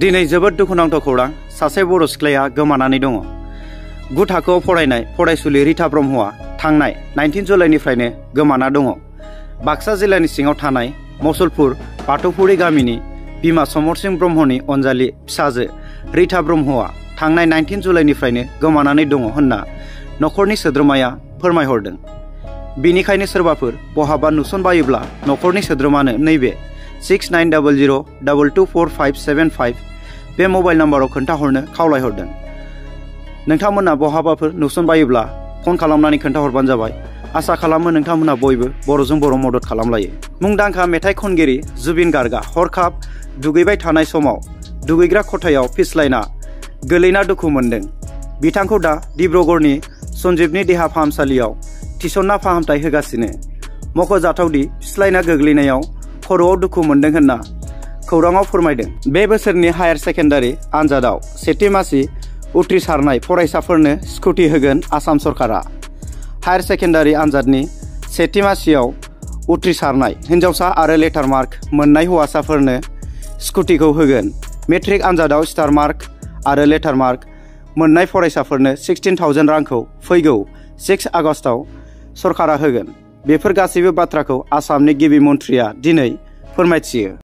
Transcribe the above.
दिनै जोबोद दुखुनांथाव खौरां सासे बर' सिख्लाया गोमानानै दङ। गु थाखोआव फरायनाय फरायसुलि रिता ब्रह्मआ थांनाय 19 जुलाइनिफ्रायनो गोमाना दङ। बाक्सा जिल्लानि सिङाव थानाय मसलपुर बाथौफुरि गामिनि बिमा समरसिं ब्रह्मनि अनजालि फिसाजो रिता ब्रह्मआ थांनाय 19 जुलाइनिफ्रायनो गोमानानै दङ होनना नखरनि सोद्रोमाया फोरमायहरदों। बिनिखायनो सोरबाफोर बहाबा नुसनबायोब्ला नखरनि सोद्रोमानो नैबे 6900224575 बे मबाइल नाम्बाराव खोन्थाहरनो खावलायहरदों। नोंथांमोना बहाबाफोर नुसनबायोब्ला फन खालामनानै खोन्थाहरबानो जाबाय। आसा खालामो नोंथांमोना बयबो बर'जों बर' मदद खालामलायो। मुंदांखा मेथाइ खनगिरि जुबिन गार्गआ हरखाब दुगैबाय थानाय समाव दुगैग्रा खथायाव फिस्लायना गोलैना दुखु मोनदों। बिथांखौ दा डिब्रुगड़नि सन्जीवनी देहा फाहामसालियाव थिसनना फाहामथाय होगासिनो। मख'जाथावदि फिस्लायना गोग्लैनायाव खर'आव दुखु मोनदों होनना खौराङाव फोरमायदों। बे बोसोरनि हायार सेकेन्डारि आनजादाव सेथि मासि उथ्रिसारनाय फरायसाफोरनो स्कुटि होगोन आसाम सरकारा। हायार सेकेन्डारि आनजादनि सेथि मासियाव उथ्रिसारनाय हिन्जावसा आरो लेटार मार्क मोननाय हौवासाफोरनो स्कुटिखौ होगोन। मेट्रिक आनजादाव स्टार मार्क आरो लेटार मार्क मोननाय फरायसाफोरनो 16,000 रांखौ फैगौ 6 आगस्टआव सरकारा होगोन। बेफोर गासैबो बाथ्राखौ आसामनि गिबि मन्थ्रिया दिनै फोरमायथियो।